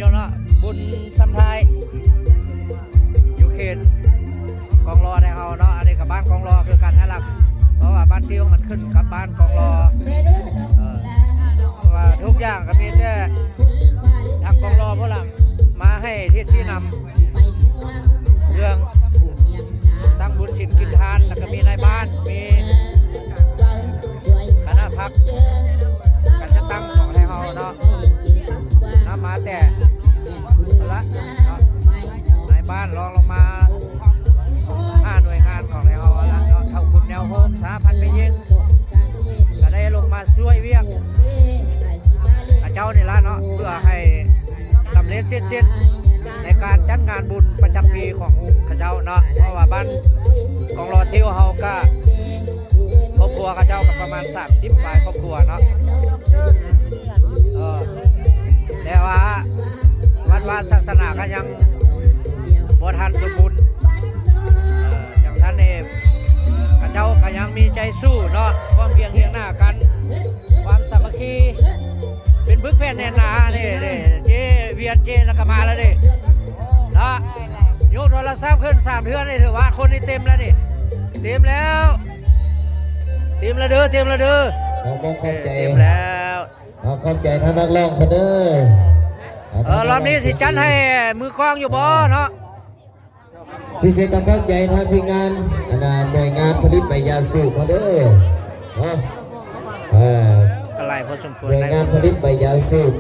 ຢູ່ເນາະ ບຸນຊຳທ້າຍ ຢູ່ເຂດກອງລໍໄທເຮົາເນາະ. ອັນນີ້ກໍບ້ານກອງລໍຄືກັນຫັ້ນລະ ເພາະວ່າບ້ານຕິວມັນຂຶ້ນກັບບ້ານກອງລໍ ເອີ ເພາະວ່າທຸກຢ່າງກໍມີແຕ່ທາງກອງລໍພຸ້ນລະ ມາໃຫ້ທິດຊີ້ນຳເລື່ອງຕັ້ງບຸນສິນກິນທານ ແລ້ວກໍມີນາຍບ້ານ ມີຄະນະພັກການຈັດຕັ້ງຂອງໄທເຮົາເນາະ ນຳມາແຕ່ ເອົາລະເນາະ ນາຍບ້ານລອງລົງມາ ຫ້າໜ່ວຍງານຂອງແນວເຮົາເອົາລະເນາະ ເຖົ້າຄຸນແນວໂຮມ ສະຫະພັນແມ່ຍິງ ກໍໄດ້ລົງມາຊ່ວຍວຽກຂະເຈົ້ານີ້ລະເນາະ ເພື່ອໃຫ້ສຳເລັດເສັດສິ້ນໃນການຈັດງານບຸນປະຈຳປີຂອງຂະເຈົ້າເນາະ. ເພາະວ່າບ້ານກອງລໍທິວເຮົາກໍ ຄອບຄົວເຂົາເຈົ້າກໍປະມານສາມສິບປາຍຄອບຄົວເນາະ ເອີ ແຕ່ວ່າວັດວາສາສະໜາກໍຍັງບໍ່ທັນສົມບູນ ເອີ ຈັ່ງຊັ້ນເອງ ເຂົາເຈົ້າກໍຍັງມີໃຈສູ້ເນາະ ພ້ອມພຽງຮຽງໜ້າກັນ ຄວາມສາມັກຄີ ເປັນປຶກແຜ່ນແໜ້ນໜາເດ້ ເດ້ ເຈ້ວຽນເຈ້ ແລ້ວກໍມາແລ້ວເດ້ເນາະ. ຍົກໂທລະສັບຂຶ້ນສາມເທື່ອນີ້ ຖືວ່າຄົນນີ້ເຕັມແລ້ວນີ້ ເຕັມແລ້ວ ເຕັມແລ້ວເດີ ເຕັມແລ້ວເດີ ຂອບໃຈ ເອີ ເຕັມແລ້ວ ຂອບໃຈທາງນັກຮ້ອງເພິ່ນເດີ. ເອີ ລອບນີ້ຊິຈັດໃຫ້ມືກອງຢູ່ບໍ່ເນາະ? ພິເສດກໍຂອບໃຈທາງທີມງານ ອັນນ່າ ໜ່ວຍງານຜະລິດໃບຢາສູບເຮົາເດີເນາະ ເອີ ກໍຫຼາຍພໍສົມຄວນ ໜ່ວຍງານຜະລິດໃບຢາສູບ